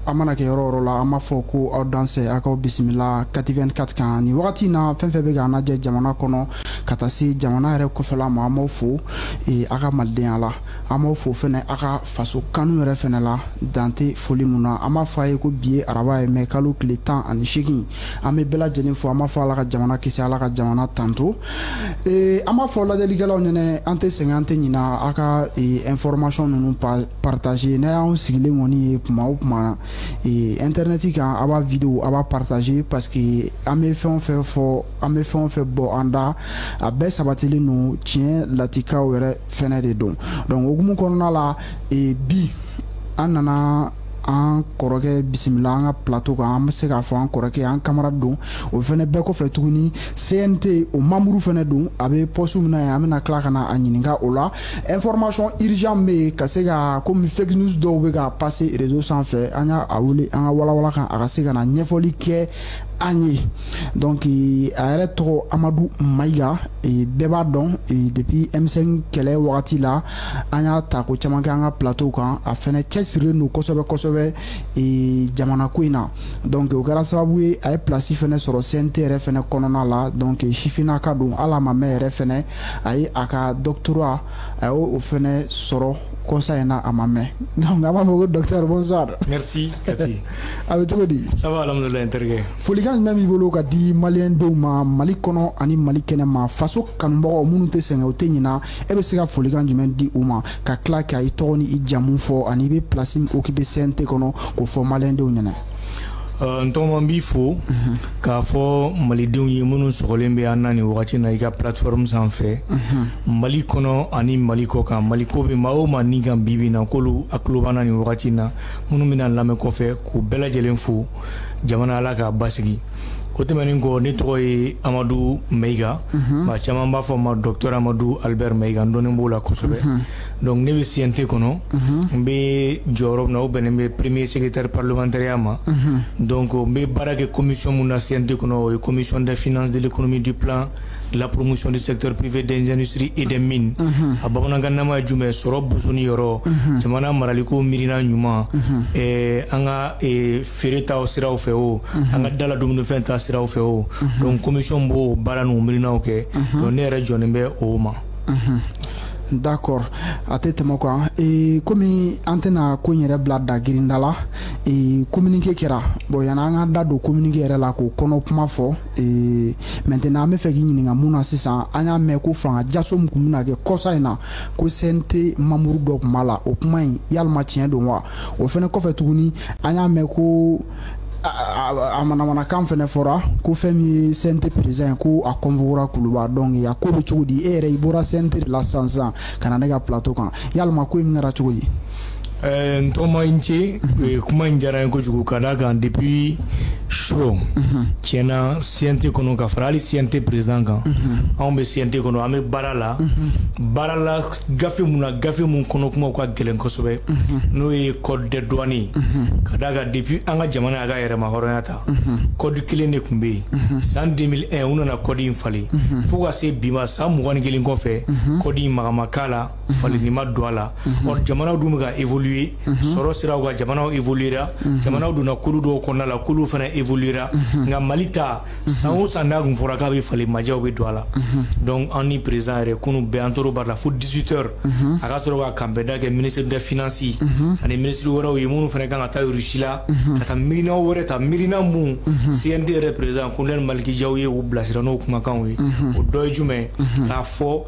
An mana kɛ yɔrɔ yɔrɔ la, an b'a fɔ ko aw dansɛ, aw k'aw bisimila Kati 24 kan. Nin wagati in na, fɛn fɛn bɛ k'an lajɛ jamana kɔnɔ ka taa se jamana yɛrɛ kɔfɛla ma, an b'aw fo aw ka malidenya la, an b'aw fo fɛnɛ aw ka faso kanu yɛrɛ fɛnɛ la, dan tɛ foli mun na. An b'a fɔ a ye ko bi ye araba ye, mɛ kalo tile 18. An bɛ bɛɛ lajɛlen fo. An b'a fɔ Ala ka jamana kisi, Ala ka jamana tanto. An b'a fɔ lajɛlikɛlaw ɲɛnɛ, an tɛ sɛgɛn, an tɛ ɲina, aw ka information ninnu partager. N'a y'anw sigilen kɔni ye kuma o kuma internet kan, a b'a vidéo, a b'a partager, parce que an bɛ fɛn o fɛn fɔ, an bɛ fɛn o fɛn bɔ an da, a bɛɛ sabatilen don, tiɲɛ latikaw yɛrɛ fɛnɛ de don. Donc hukumu kɔnɔna la, bi an nana an kɔrɔkɛ bisimila an ka plateau kan. An bɛ se k'a fɔ an kɔrɔkɛ, an camarade don. O fɛnɛ bɛɛ kɔfɛ tuguni, CNT o membre fɛnɛ don. A bɛ poste min na yen, an bɛna tila ka na a ɲininka o la. Information urgent bɛ yen ka se ka, komi fake news dɔw bɛ ka passer réseau sanfɛ, an y'a a wele an ka walawala kan, a ka se ka na ɲɛfɔli kɛ an ye. Donc a yɛrɛ tɔgɔ Amadu Mayiga, bɛɛ b'a dɔn depuis M5 kɛlɛ wagati la, an y'a ta ko caman kɛ an ka plateau kan. A fɛnɛ cɛsirilen don kosɛbɛ kosɛbɛ jamana ko in na. Donc o kɛra sababu ye, a ye place fɛnɛ sɔrɔ CNT yɛrɛ fɛnɛ kɔnɔna la. Donc sifinnaka don, hali a ma mɛn yɛrɛ fɛnɛ, a ye a ka doctorat, a y'o fɛnɛ sɔrɔ kɔsa in na, a ma mɛn. Donc an b'a fɔ ko docteur, bonsoir. Merci Kati. A bɛ cogo di? Ça va, alhamdoulilah, n terikɛ. Folikan jumɛn b'i bolo ka di maliyɛn denw ma, Mali kɔnɔ ani Mali kɛnɛ ma, faso kanubagaw minnu tɛ sɛgɛn, u tɛ ɲina? E bɛ se ka folikan jumɛn di u ma, ka tila ka i tɔgɔ ni i jamu fɔ, ani i bɛ place min occuper CNT kɔnɔ, k'o fɔ maliyɛn denw ɲɛna? N tɔgɔma, n b'i fo k'a fɔ malidenw ye minnu sɔgɔlen bɛ an na nin wagati na i ka plateforme sanfɛ, Mali kɔnɔ ani Mali kɔ kan. Mali ko bɛ maa o maa ni kan bi bi in na, k'olu hakili b'an na nin wagati in na, minnu bɛna lamɛn kɔfɛ, k'u bɛɛ lajɛlen fo. Jamana, Ala k'a basigi. O tɛmɛnen kɔ, ne tɔgɔ ye Amadu Mayiga. Maa caman b'a fɔ ma docteur Amadu Albert Mayiga, n dɔnnen b'o la kosɛbɛ. Donc ne bɛ CNT kɔnɔ, n bɛ jɔyɔrɔ min na, o bɛnnen bɛ premier secrétaire parlementaire ma. Donc n bɛ baara kɛ commission mun na CNT kɔnɔ, o ye commission des finances, de l'économie, du plan, de la promotion du secteur privé, des industries et des mines. A bamanankan nama ye jumɛn? Sɔrɔ bosoni yɔrɔ, jamana maraliko miirina ɲuman, an ka feere ta siraw fɛ o, an ka dala dumunifɛn ta siraw fɛ o. Donc commission b'o baara n'o miirinaw kɛ. Donc ne yɛrɛ jɔnnen bɛ o ma. D'accord, a tɛ tɛmɛ o kan. Komi an tɛna ko in yɛrɛ bila da girinda la, communiqué kɛra. Bon, yanni an ka da don communiqué yɛrɛ la k'o kɔnɔ kuma fɔ, maintenant an bɛ fɛ k'i ɲininka mun na sisan. An y'a mɛn ko fanga jaso min tun bɛna kɛ kɔsa in na, ko CNT membre dɔ tun b'a la. O kuma in, yalima tiɲɛ don wa? O fɛnɛ kɔfɛ tuguni, an y'a mɛn ko a manamanakan fɛnɛ fɔra ko fɛn min ye CNT président ye, ko a convoquera Kuluba. Donc a ko bɛ cogo di? E yɛrɛ, i bɔra CNT de la sisan sisan ka na ne ka plateau kan. Yalima ko in kɛra cogo di? N tɔgɔma, i ni ce. Kuma in diyara n ye kojugu, ka d'a kan depuis surɔ, tiɲɛna, CNT kɔnɔ, ka fara hali CNT président kan, anw bɛ CNT kɔnɔ, an bɛ baara la, baara la gafe mun na, gafe mun kɔnɔ kumaw ka gɛlɛn kosɛbɛ, n'o ye code des douanes ye. Ka d'a kan depuis an ka jamana y'a ka yɛrɛma hɔrɔnya ta, code kelen de tun bɛ yen. San 2001, u nana code in falen. Fo ka se bi ma, san 21 kɔfɛ, code in magama k'a la, falenni ma don a la. Or jamanaw dun bɛ ka évoluer, sɔrɔ siraw kan, jamanaw évoluera, jamanaw donna kulu dɔw kɔnɔna la, kulu fana évoluera. Nka Mali ta, san o san n'a kun fɔra k'a bɛ falen, majɛw bɛ don a la. Donc an ni président yɛrɛ, kunu bɛɛ an tor'o baara la fo 18 heures. A ka sɔrɔ ka kanbɛnda kɛ ministre des finances ani ministre wɛrɛw ye, minnu fana kan ka taa Russie la ka taa miirinaw wɛrɛ ta, miirina mun CNT yɛrɛ président colonel Maliki Jaw ye u bilasira n'o kumakanw ye. O dɔ ye jumɛn? K'a fɔ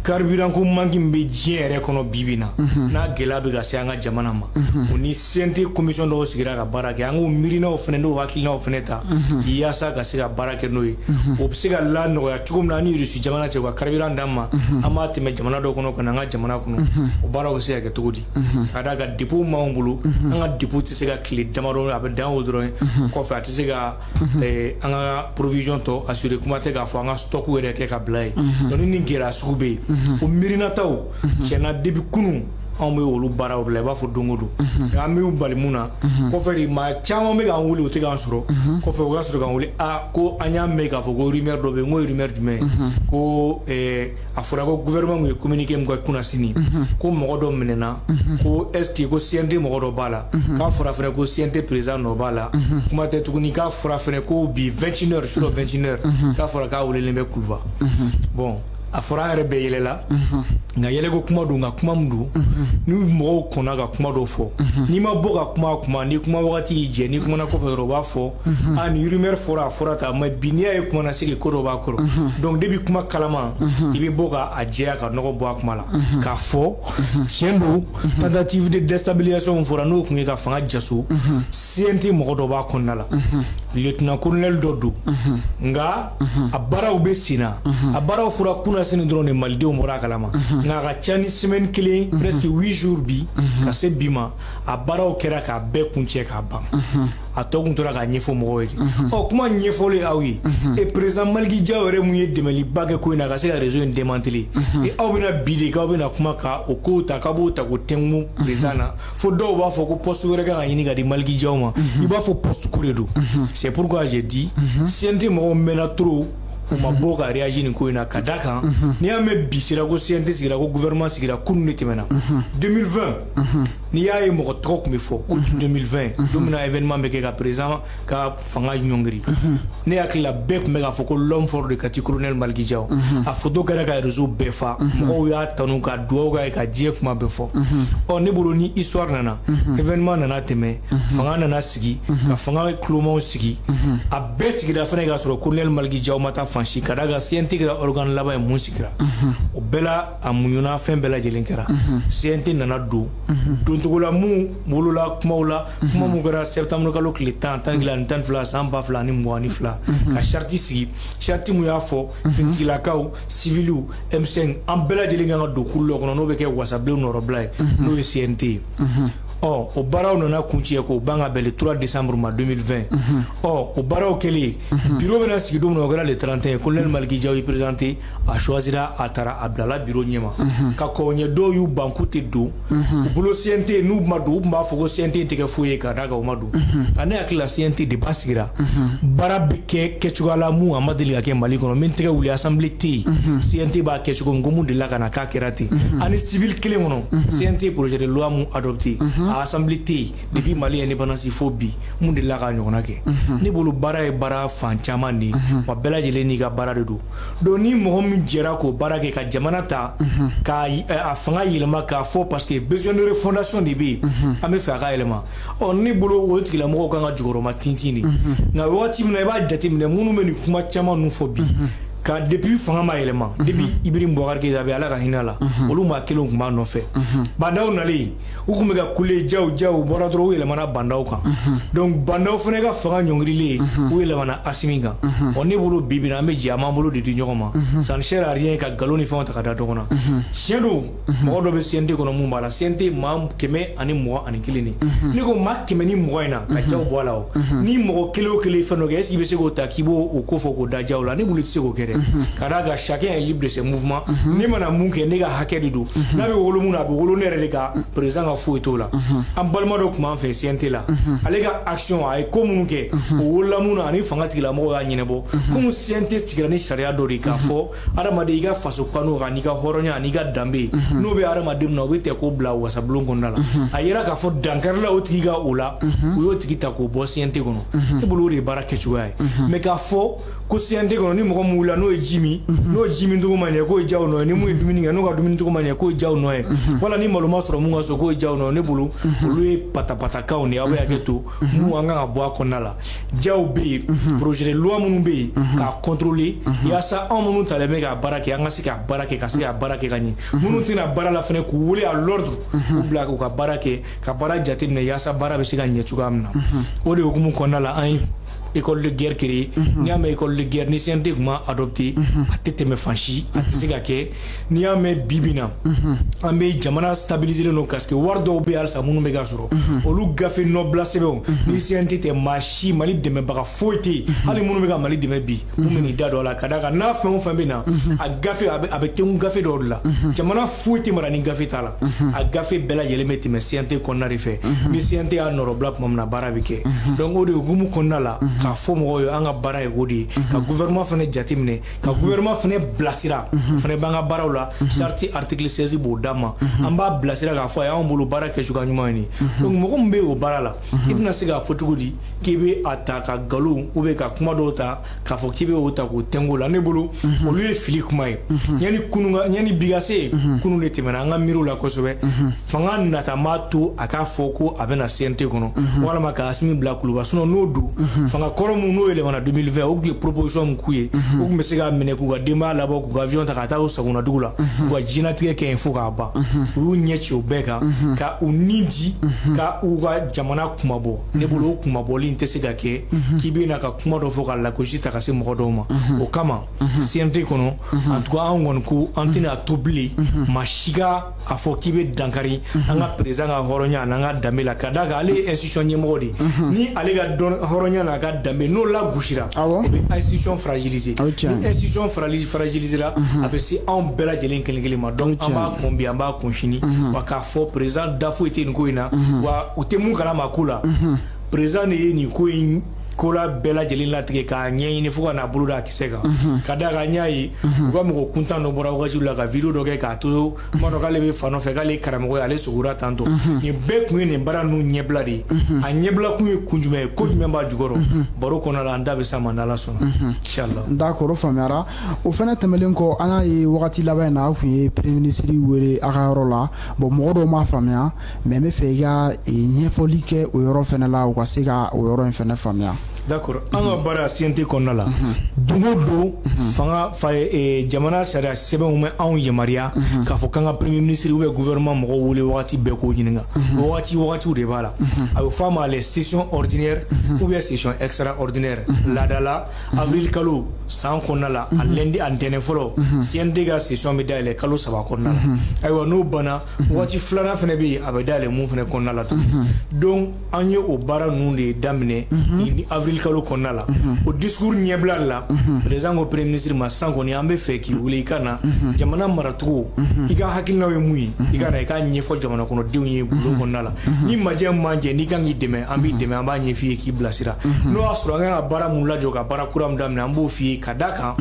carburant ko manque min bɛ diɲɛ yɛrɛ kɔnɔ bi bi in na, n'a gɛlɛya bɛ ka se an ka jamana ma, o ni CNT commission dɔw sigira ka baara kɛ, an k'o miirinaw fana n'o hakilinaw fana ta yaasa ka se ka baara kɛ n'o ye. O bɛ se ka la nɔgɔya cogo min na, an ni Russie jamana cɛ, u ka carburant d'an ma, an b'a tɛmɛ jamana dɔw kɔnɔ ka na an ka jamana kɔnɔ, o baaraw bɛ se ka kɛ cogo di? Ka d'a kan dépôt b'anw bolo, an ka dépôt tɛ se ka tile damadɔ, a bɛ dan o dɔrɔn ye. Kɔfɛ, a tɛ se ka an ka provision tɔ assurer, kuma tɛ k'a fɔ an ka stock yɛrɛ kɛ ka bila yen. Donc ni nin gɛlɛya sugu bɛ yen, o miirinataw tiɲɛna depuis kunun. Anw bɛ olu baaraw de la i b'a fɔ don o don. Nka an bɛ bali mun na, kɔfɛ de maa caman bɛ k'an wele, u tɛ k'an sɔrɔ. Kɔfɛ u ka sɔrɔ k'an wele, a ko an y'a mɛn k'a fɔ ko rumeur dɔ bɛ yen. N ko rumeur jumɛn? Ko a fɔra ko gouvernement kun ye communiqué min kɛ kunasini, ko mɔgɔ dɔ minɛna, ko est ce que ko CNT mɔgɔ dɔ b'a la, k'a fɔra fɛnɛ ko CNT président dɔ b'a la. Kuma tɛ tuguni, k'a fɔra fɛnɛ ko bi 21 heures, sur 21 heures, k'a fɔra k'a welelen bɛ Kuluba. Bon, a fɔra, an yɛrɛ bɛɛ yɛlɛla, nka yɛlɛko kuma don. Nka kuma min don, ni mɔgɔw kɔnna ka kuma dɔ fɔ, n'i ma bɔ ka kuma, kuma ni kuma wagati y'i jɛ, n'i kumana kɔfɛ dɔrɔn, u b'a fɔ a nin rumeur fɔra, a fɔra tan. Mais bi, n'i y'a ye kuma na, c'est que ko dɔ b'a kɔrɔ. Donc depuis kuma kalama, i bɛ bɔ ka a jɛya, ka nɔgɔ bɔ a kuma la, k'a fɔ tiɲɛ don, tentative de déstabilisation fɔra, n'o tun ye ka fanga jaso, CNT mɔgɔ dɔ b'a kɔnɔna la, lieutenant colonel dɔ don. Nka a baaraw bɛ sen na. A baaraw fɔra kunasini dɔrɔn de, malidenw bɔra a kalama. Nka a ka ca ni semaine kelen, presque 8 jours bi ka se bi ma, a baaraw kɛra k'a bɛɛ kuncɛ k'a ban. A tɔ kun tora k'a ɲɛfɔ mɔgɔw ye de. Ɔ, kuma ɲɛfɔlen aw ye, e président Malick Diaw yɛrɛ mun ye dɛmɛliba kɛ ko in na ka se ka réseau in démanteler, e aw bɛna bi de k'aw bɛna kuma ka o kow ta, k'aw b'o ta k'o tɛnku président na, fo dɔw b'a fɔ ko poste wɛrɛ kan ka ɲini ka di Malick Diaw ma, i b'a fɔ poste ko de don. C'est pourquoi j'ai dit CNT mɔgɔw mɛnna trop, u ma bɔ ka réagir nin ko in na. Ka da kan, n'i y'a mɛn bi sera ko CNT sigira, ko gouvernement sigira, kunun de tɛmɛna. 2020, n'i y'a ye mɔgɔ tɔgɔ tun bɛ fɔ août 2020, don min na événement bɛ kɛ ka président ka fanga ɲɔngiri, ne hakili la bɛɛ tun bɛ k'a fɔ ko l'homme fort de Kati, colonel Malick Diaw. A photo kɛra ka réseau bɛɛ fa, mɔgɔw y'a tanu ka dugawu k'a ye, ka diɲɛ kuma bɛɛ fɔ. Ɔ, ne bolo, ni histoire nana, événement nana tɛmɛ, fanga nana sigi, ka fanga kulomaw sigi, a bɛɛ sigira fɛnɛ k'a sɔrɔ colonel Malick Diaw ma taa fan si. Ka d'a kan CNT kɛra organe laban ye mun sigira, o bɛɛ la a muɲuna, fɛn bɛɛ lajɛlen kɛra. CNT nana don doncogo la mun wolola kumaw la, kuma mun kɛra septembre kalo tile 10, 11 ani 12, san 2022, ka charte sigi, charte mun y'a fɔ finitigilakaw, civiliw, M5, an bɛɛ lajɛlen kan ka don kulu dɔ kɔnɔ, n'o bɛ kɛ wasabilen nɔrɔbila ye, n'o ye CNT ye. Ɔ, o baaraw nana kuncɛ k'o ban ka bɛn le 3 décembre ma 2020. Ɔ, o baaraw kɛlen, bureau bɛna sigi don min na, o kɛra le 31. Colonel Malick Diaw y'i présenté, a choisira, a taara, a bilala bureau ɲɛma. Ka kɔn ɲɛ, dɔw y'u ban k'u tɛ don u bolo CNT. N'u ma don, u tun b'a fɔ ko CNT tɛ kɛ foyi ye, ka d'a kan u ma don. Nka ne hakili la, CNT de ba sigira, baara bɛ kɛ kɛcogoya la mun a ma deli ka kɛ Mali kɔnɔ. Min tɛgɛ wuli, assemblée tɛ yen, CNT b'a kɛ cogo min ko mun delila ka na k'a kɛra ten. Ani civil kelen kɔnɔ, CNT projet de loi mun adopté, a assemblée tɛ yen depuis Mali indépendance fo bi mun delila k'a ɲɔgɔnna kɛ. Ne bolo, baara ye baara fan caman de ye, wa bɛɛ lajɛlen n'i ka baara de don. Donc ni mɔgɔ min jɛra k'o baara kɛ, ka jamana ta ka a fanga yɛlɛma, k'a fɔ parce que besoin de refondation de bɛ yen, an bɛ fɛ a ka yɛlɛma. Ɔ, ne bolo, o tigilamɔgɔw kan ka jukɔrɔma tintin de. Nka wagati min na i b'a jateminɛ, minnu bɛ nin kuma caman ninnu fɔ bi, ka depuis fanga ma yɛlɛma, depuis Ibrahim Boubacar Keïta bɛ, Ala ka hinɛ la, olu maa kelenw tun b'a nɔfɛ. Bah N'Daw nalen, u tun bɛ ka kule Diaw Diaw, u bɔra dɔrɔn, u yɛlɛmana Bah N'Daw kan. Donc Bah N'Daw fana ka fanga ɲɔngirilen, u yɛlɛmana Assimi kan. Ɔ, ne bolo, bi bi in na, an bɛ jɛ, an b'an bolo de di ɲɔgɔn ma. Ça ne sert à rien ka nkalon ni fɛnw ta ka da dɔ kɔnɔ. Tiɲɛ don, mɔgɔ dɔ bɛ CNT kɔnɔ mun b'a la. CNT maa 121 de. Ne ko maa 120 in na, ka Diaw bɔ a la, o ni mɔgɔ kelen o kelen ye fɛn dɔ kɛ, est ce que i bɛ se k'o ta k'i b'o o ko fɔ k'o da Diaw la? Ne bolo, i tɛ se k'o kɛ dɛ. Ka d'a kan chacun est libre de ses mouvements. Ne mana mun kɛ, ne ka hakɛ de don. N'a bɛ wolo mun na, a bɛ wolo ne yɛrɛ de ka président ka foyi t'o la. An balima dɔ tun b'an fɛ CNT la, ale ka action, a ye ko minnu kɛ, o wolola mun na, ani fanga tigilamɔgɔw y'a ɲɛnabɔ. Komi CNT sigira ni sariya dɔ de ye k'a fɔ adamaden i ka faso kanu ani ka hɔrɔnya ani ka danbe, n'o bɛ adamaden na, o bɛ tɛ k'o bila wasabulon kɔnɔna la. A yira k'a fɔ dankarila o tigi ka o la, u y'o tigi ta k'o bɔ CNT kɔnɔ. Ne bolo, o de ye baara kɛcogoya ye. Mais k'a fɔ ko CNT kɔnɔ, ni mɔgɔ min wulila, n'o ye ji min, n'o ji min cogo ma ɲɛ, k'o ye Diaw nɔ ye, ni mun ye dumuni kɛ, n'o ka dumuni cogo ma ɲɛ, k'o ye Diaw nɔ ye, wala ni malo ma sɔrɔ mun ka so, k'o ye Diaw nɔ ye, ne bolo, olu ye patapatakanw de ye. Aw bɛ hakɛ to, mun an kan ka bɔ a kɔnɔna la. Diaw bɛ yen, projet de loi minnu bɛ yen k'a contrôler, yaasa anw minnu talen bɛ ka baara kɛ, an ka se ka baara kɛ, ka se ka baara kɛ ka ɲɛ. Minnu tɛna baara la fɛnɛ, k'u wele à l'ordre, k'u bila k'u ka baara kɛ, ka baara jateminɛ, yaasa baara bɛ se ka ɲɛ cogoya min na. O de hukumu kɔnɔna la, an ye École de guerre créer. N'i y'a mɛn école de guerre, ni CNT tun ma adopté, a tɛ tɛmɛ fan si, a tɛ se ka kɛ. N'i y'a mɛn bi bi in na, an bɛ jamana stabiliser don, parce que wari dɔw bɛ yen halisa minnu bɛ ka sɔrɔ, olu gafe nɔbila sɛbɛnw, ni CNT tɛ, maa si Mali dɛmɛbaga foyi tɛ yen, hali minnu bɛ ka Mali dɛmɛ bi, mun bɛ n'i da don a la. Ka d'a kan n'a fɛn o fɛn bɛ na, a gafe a bɛ tɛnku gafe dɔw de la. Jamana foyi tɛ mara ni gafe t'a la. A gafe bɛɛ lajɛlen bɛ tɛmɛ CNT kɔnɔna de fɛ. Ni CNT y'a nɔrɔbila tuma min na, baara bɛ kɛ. Donc o de hukumu kɔnɔna la, k'a fɔ mɔgɔw ye, an ka baara ye o de ye, ka gouvernement fana jateminɛ, ka gouvernement fana bilasira. O fana b'an ka baaraw la. Charte article 16 b'o d'an ma, an b'a bilasira k'a fɔ a ye anw bolo baara kɛcogoya ɲuman ye nin. Donc mɔgɔ min bɛ o baara la, i bɛna se k'a fɔ cogo di k'i bɛ a ta ka nkalon ou bien ka kuma dɔw ta k'a fɔ k'i bɛ o ta k'o tɛnku o la? Ne bolo, olu ye fili kuma ye. Yanni kunun ka, yanni bi ka se, kunun de tɛmɛna. An ka miiriw la kosɛbɛ, fanga nata m'a to a k'a fɔ ko a bɛna CNT kɔnɔ walama ka Asimi bila kuluba. Sinon n'o don, fanga kɔrɔ mun n'o yɛlɛmana 2020, o tun ye proposition min k'u ye, u tun bɛ se k'a minɛ k'u ka denbaya labɔ, k'u ka avion ta ka taa u sagona dugu la, k'u ka diɲɛlatigɛ kɛ yen fo k'a ban. U y'u ɲɛ ci o bɛɛ kan ka u ni di ka u ka jamana kumabɔ. Ne bolo, o kumabɔli in tɛ se ka kɛ k'i bɛ na ka kuma dɔ fɔ ka lagosi ta ka se mɔgɔ dɔw ma. O kama CNT kɔnɔ, en tout cas anw kɔni ko an tɛna to bilen maa si ka a fɔ k'i bɛ dankari an ka président ka hɔrɔnya n'an ka danbe la, ka d'a kan ale ye institution ɲɛmɔgɔ de ye. Ni ale ka dɔn hɔrɔnya n'a ka danbe n'o lagosira, o bɛ institution fragiliser. Ni institution fragilisera, a bɛ se anw bɛɛ lajɛlen kelen kelen ma. Donc an b'a kɔn bi, an b'a kɔn sini wa, k'a fɔ président da foyi tɛ nin ko in na, wa u tɛ mun kalama ko la. Président de ye nin ko in kola bɛɛ lajɛlen latigɛ k'a ɲɛɲini fo ka n'a bolo da a kisɛ kan. Ka d'a kan n y'a ye u ka mɔgɔ kuntan dɔ bɔra wagati la ka vidéo dɔ kɛ k'a to kuma dɔ k'ale bɛ fan nɔfɛ, k'ale ye karamɔgɔ ye, ale sogora tantɔ. Nin bɛɛ kun ye nin baara ninnu ɲɛbila de ye. A ɲɛbila kun ye kun jumɛn ye? Ko jumɛn b'a jukɔrɔ? Baro kɔnɔna la, an da bɛ s'a ma n'Ala sɔnna, inchallah. D'accord, o faamuyara. O fɛnɛ tɛmɛnen kɔ, an y'a ye wagati laban in na, aw tun ye premier ministre wele a ka yɔrɔ la. Bon, mɔgɔ dɔw m'a faamuya, mais n bɛ fɛ i ka ɲɛfɔli kɛ o yɔrɔ fɛnɛ la, u ka se ka o yɔrɔ in fɛnɛ faamuya. D'accord. An ka baara CNT kɔnɔna la, don o don, fanga fa jamana sariya sɛbɛnw bɛ anw yamaruya k'a fɔ k'an ka premier ministre ou bien gouvernement mɔgɔw wele wagati bɛɛ k'o ɲininka. Wagati wagatiw de b'a la, a bɛ fɔ a ma les sessions ordinaires ou bien sessions extraordinaires. Laada la, avril kalo san kɔnɔna la, a lundi, a ntɛnɛn fɔlɔ, CNT ka session bɛ dayɛlɛ kalo 3 kɔnɔna la. Ayiwa, n'o banna, waati filanan fana bɛ yen, a bɛ dayɛlɛ mun fana kɔnɔna la tuguni. Donc an ye o baara ninnu de daminɛ ni avril kalo kɔnɔna la. O discours ɲɛbila de la, président ko premier ministre ma, sisan kɔni an bɛ fɛ k'i wele i ka na jamana maracogo, i ka hakilinaw ye mun ye, i ka na i k'a ɲɛfɔ jamana kɔnɔdenw ye bulon kɔnɔna la. Ni majɛ man jɛ, n'i kan k'i dɛmɛ, an b'i dɛmɛ, an b'a ɲɛf'i ye k'i bilasira. N'o y'a sɔrɔ an kan ka baara mun lajɔ, ka baara kura mun daminɛ, an b'o f'i ye. Ka d'a kan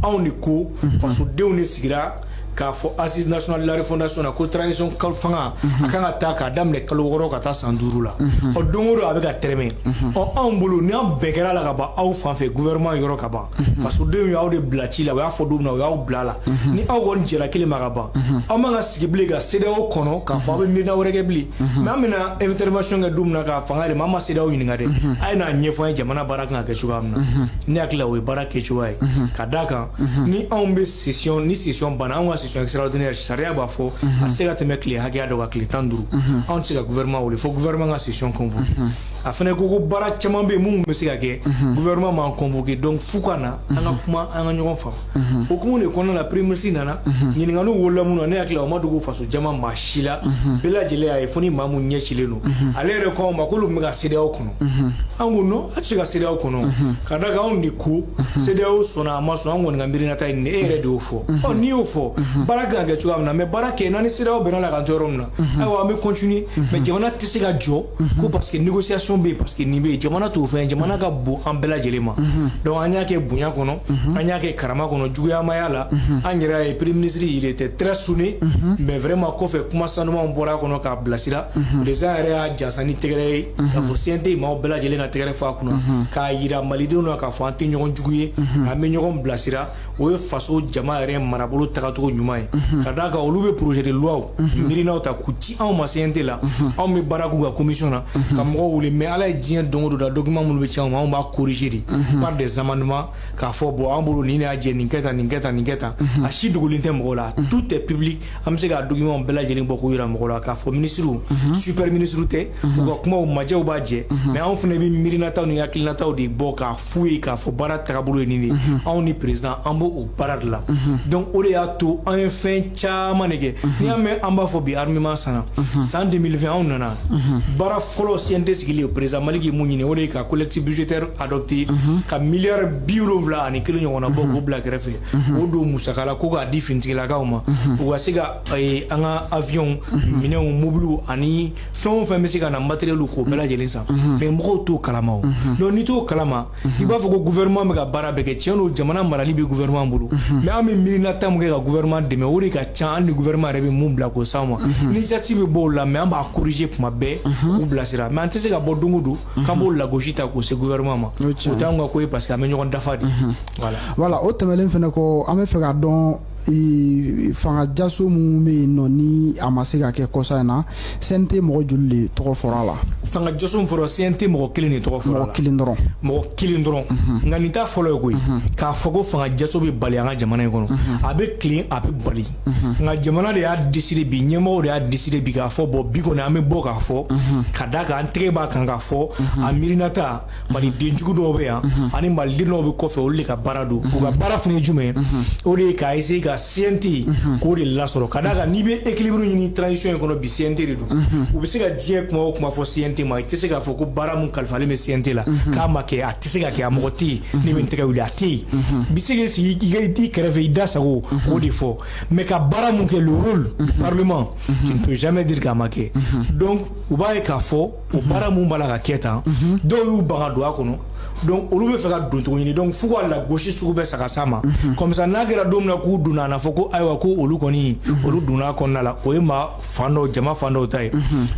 anw de ko fasodenw de sigira k'a fɔ Assise nationale de la refondation na ko transition kalo fanga a kan ka taa k'a daminɛ kalo 6 ka taa san 5 la. Ɔ, don o don a bɛ ka tɛrɛmɛ. Ɔ, anw bolo, ni an bɛn kɛra la ka ban aw fan fɛ, gouvernement yɔrɔ ka ban, fasodenw y'aw de bila ci la, u y'a fɔ don min na, u y'aw bila la. Ni aw kɔni jɛra kelen ma ka ban, aw man ka sigi bilen ka CEDEAO kɔnɔ k'a fɔ aw bɛ miirina wɛrɛ kɛ bilen. Mais an bɛna intervention kɛ don min na k'a fanga yɛlɛma, an ma CEDEAO ɲininka dɛ, a ye n'a ɲɛfɔ an ye jamana baara kan ka kɛ cogoya min na. Ne hakili la, o ye baara kɛcogoya ye. Ka d'a kan ni anw bɛ session, ni session banna, anw ka session extraordinaire, sariya b'a fɔ a tɛ se ka tɛmɛ tile hakɛya dɔ kan, tile 15. Anw tɛ se ka gouvernement wele fo gouvernement ka session convoqué. A fana ko ko baara caman bɛ yen mun bɛ se ka kɛ, gouvernement m'an convoqué, donc f'u ka na an ka kuma, an ka ɲɔgɔn faamu. Hukumu de kɔnɔna la, premier ministre nana. Ɲininkaliw wolola mun na, ne hakili la, o ma dogo faso jama maa si la, bɛɛ lajɛlen y'a ye, fo ni maa mun ɲɛ cilen don. Ale yɛrɛ ko anw ma k'olu tun bɛ ka CEDEAO kɔnɔ. An ko non, a tɛ se ka CEDEAO kɔnɔ, ka d'a kan anw de ko CEDEAO sɔnna a ma sɔn, an kɔni ka miirinata ye nin ye, e yɛrɛ de y'o fɔ. Ɔ, n'i y'o fɔ, baara kan ka kɛ cogoya min na, mais baara kɛ n'an ni CEDEAO bɛnna la k'an to yɔrɔ min na, ayiwa, an bɛ continuer. Mais jamana tɛ se ka jɔ ko parce que négociation bɛ yen, parce que nin bɛ yen. Jamana t'o fɛn, jamana ka bon an bɛɛ lajɛlen ma. Donc an y'a kɛ bonya kɔnɔ, an y'a kɛ karama kɔnɔ, juguya ma y'a la. An yɛrɛ y'a ye, premier ministre, il était très sonné, mais vraiment kɔfɛ kuma sanumanw bɔra a kɔnɔ k'a bilasira. Président yɛrɛ y'a jansa ni tɛgɛrɛ ye k'a fɔ CNT maaw bɛɛ lajɛlen ka tɛgɛrɛ fɔ a kunna, k'a yira malidenw na k'a fɔ an tɛ ɲɔgɔn jugu ye, an bɛ ɲɔgɔn bilasira. O ye faso jama yɛrɛ marabolo tagacogo ɲuman ye. Ka d'a kan olu bɛ projet de loi miirinaw ta k'u ci anw ma CNT la, anw bɛ baara k'u ka commission na ka mɔgɔw wele. Mais Mais Ala ye diɲɛ don o don da, document minnu bɛ ci anw ma, anw b'a corriger de par des amendements, k'a fɔ bon, an bolo nin de y'a jɛ, nin kɛ tan, nin kɛ tan, nin kɛ tan. A si dogolen tɛ mɔgɔw la, tout est public. An bɛ se ka document bɛɛ lajɛlen bɔ k'o yira mɔgɔw la, k'a fɔ ministre, super ministre tɛ, u ka kumaw majɛw b'a jɛ. Mais anw fana bɛ miirinataw ni hakilinataw de bɔ k'a f'u ye, k'a fɔ baara tagabolo ye nin de ye. Anw ni président, an b'o o baara de la. Donc o de y'a to an ye fɛn caman de kɛ. N'i y'a mɛn an b'a fɔ bi armement sanna, san 2020 anw nana, baara fɔlɔ CNT sigilen, président Malik ye mun ɲini? O de ye ka collectif budgétaire adopté, ka miliyari 71 ɲɔgɔnna bɔ k'o bila kɛrɛfɛ, o don musaka la, ko k'a di finitigilakaw ma, u ka se ka an ka avion minɛnw, mobiliw ani fɛn o fɛn bɛ se ka na matériel, k'o bɛɛ lajɛlen san. Mais mɔgɔw t'o kalama. O donc n'i t'o kalama, i b'a fɔ ko gouvernement bɛ ka baara bɛɛ kɛ. Tiɲɛ don, jamana marali bɛ gouvernement bolo, mais an bɛ miirinata mun kɛ ka gouvernement dɛmɛ, o de ka ca hali ni gouvernement yɛrɛ bɛ mun bila k'o s'anw ma. Initiative bɛ bɔ o la, mais an b'a corriger kuma bɛɛ k'u bilasira. Mais an tɛ se ka bɔ don o don k'an b'o lagosi ta k'o se gouvernement ma. O t'anw ka ko ye, parce que an bɛ ɲɔgɔn dafa de, voilà. Voilà, o tɛmɛnen fɛnɛ kɔ, an bɛ fɛ k'a dɔn, fanga jaso mun bɛ yen nɔ, ni a ma se ka kɛ kɔsa in na, CNT mɔgɔ joli de tɔgɔ fɔra a la? Fanga jaso min fɔra, CNT mɔgɔ kelen de tɔgɔ fɔra a la. Mɔgɔ kelen dɔrɔn? Mɔgɔ kelen dɔrɔn. Nka nin t'a fɔlɔ ye koyi, k'a fɔ ko fanga jaso bɛ bali an ka jamana in kɔnɔ. A bɛ tilen, a bɛ bali, nka jamana de y'a décidé bi, ɲɛmɔgɔw de y'a décidé bi k'a fɔ bon, bi kɔni an bɛ bɔ k'a fɔ, ka d'a kan an tɛgɛ b'a kan k'a fɔ a miirinata maliden jugu dɔw bɛ yan ani maliden dɔw bɛ kɔfɛ, olu de ka baara don. U ka baara fana ye jumɛn ye? O de ye k'a essayer ka CNT k'o de lasɔrɔ, ka d'a kan n'i bɛ équilibre ɲini transition in kɔnɔ bi, CNT de don. U bɛ se ka diɲɛ kuma o kuma fɔ CNT ma, i tɛ se k'a fɔ ko baara mun kalifalen bɛ CNT la k'a ma kɛ. A tɛ se ka kɛ, a mɔgɔ tɛ yen ne bɛ n tɛgɛ wuli, a tɛ yen. Bi se k'i sigi i ka i kɛrɛfɛ, i da sago k'o de fɔ, mais ka baara mun kɛ, le rôle du parlement, tu ne peux jamais dire k'a ma kɛ. Donc u b'a ye k'a fɔ o baara mun b'a la ka kɛ tan, dɔw y'u ban ka don a kɔnɔ. Donc olu bɛ fɛ ka don cogo ɲini, donc f'u ka lagosi sugu bɛɛ sa ka s'a ma. Comme ça, n'a kɛra don min na k'u donna, a na fɔ ko ayiwa, ko olu kɔni, olu donna a kɔnɔna la. O ye maa fan dɔw, jama fan dɔw ta ye.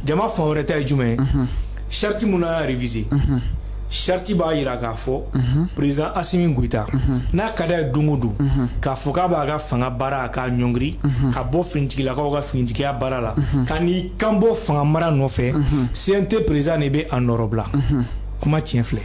Jama fan wɛrɛ ta ye jumɛn ye? Charte mun n'a y'a révisé, charte b'a yira k'a fɔ président Assimi Goïta, n'a ka d'a ye don o don k'a fɔ k'a b'a ka fanga baara k'a ɲɔngiri ka bɔ finitigilakaw ka finitigiya baara la, ka n'i kan bɔ fanga mara nɔfɛ, CNT président de bɛ a nɔrɔbila. Kuma tiɲɛ filɛ.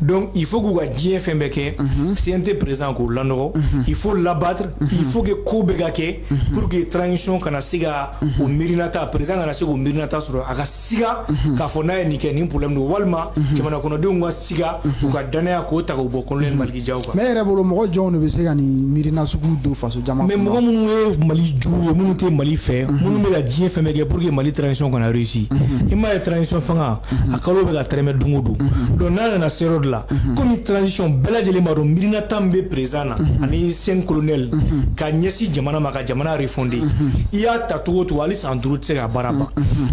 Donc il faut k'u ka diɲɛ fɛn bɛɛ kɛ CNT président k'o lanɔgɔ. Il faut l'abattre, il faut que ko bɛɛ ka kɛ pour que transition kana se ka o miirinata, président kana se k'o miirinata sɔrɔ, a ka siga k'a fɔ n'a ye nin kɛ, nin problème don, walima jamana kɔnɔdenw ka siga u ka danaya k'o ta k'o bɔ colonel Malick Diaw kan. Mais e yɛrɛ bolo, mɔgɔ jɔnw de bɛ se ka nin miirina sugu don faso jama? Mais mɔgɔ minnu ye Mali jugu ye, minnu tɛ Mali fɛ, minnu bɛ ka diɲɛ fɛn bɛɛ kɛ pour que Mali transition kana réussir. I m'a ye, transition fanga a kalo bɛ ka tɛrɛmɛ don o don. Donc n'a nana se yɔrɔ dɔ la, komi transition bɛɛ lajɛlen b'a dɔn miirinata min bɛ président na ani cinq colonel ka ɲɛsin jamana ma, ka jamana refonder, i y'a ta cogo o cogo, hali san 5 tɛ se ka baara ban.